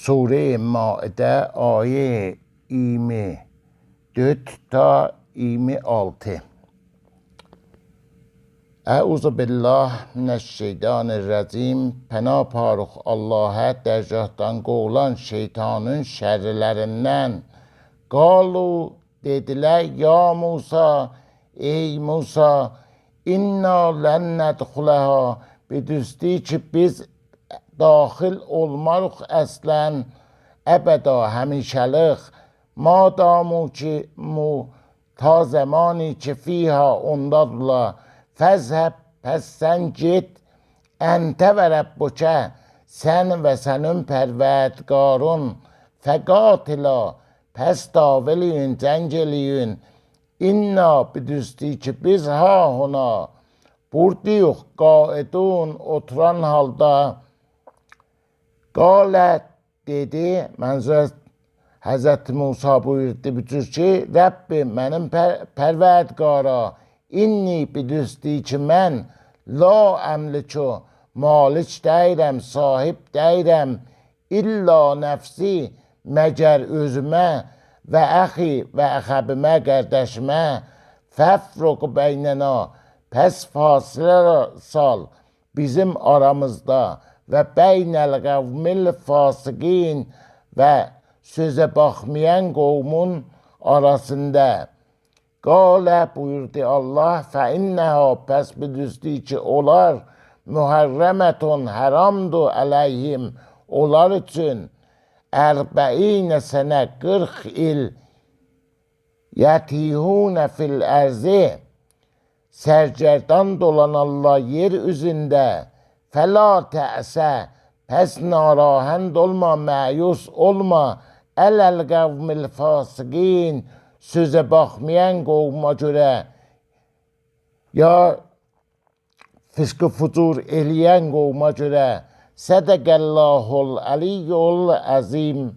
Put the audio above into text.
Sure-i Maide ayə 24 ta 26. Əuzu billah mineşşeytanirracim. Pənah paruh Allah'a dərgahdan qovulan şeytanın şərrilərindən. Qalu dedilər ya Musa, ey Musa, inna lən nədxuləha, bidüstü ki biz daxil olmarıq əslən əbəda həmişəlik, madamu ki mu ta zamanı ki fiha ondadırlar. Fəzhəb, pəs sən get, əntə və rəbbukə, sən və sənin pərvərdigarın, fəqatila, pəs dava eləyin, cəng eləyin. İnna bidüstü ki biz ha huna, buradayıq, qaidun, oturan halda. Qalə dedi, mənzər Həzrəti Musa buyurdu bu cür ki, Rəbbi mənim pərvərdigara, inni bidüstü ki mən la əmliku, malik deyirəm, sahib deyirəm, illa nəfsi, məgər özümə və əxi və əxəbimə, qardaşıma, fəfruq beynənə, pəs fasilə sal bizim aramızda və beynəl qavmil fasiqin və sözə baxmayan qovmun arasında. Qalə buyurdu Allah, fə innəha, pəs bidüstü ki onlar mühərrəmətun, həramdır əleyhim, onlar üçün ərbəinə sənə 40 il yətihunə fil ərzi, sərgərdan dolanarlar yer üzündə, fəla təəsə, pəs narahənd olma, məyus olma, ələl qavmil fasiqin, sözə baxmayan qovma görə, ya fısqı fucur eləyən qovma görə, sədəqəllahul əliyyul əzim.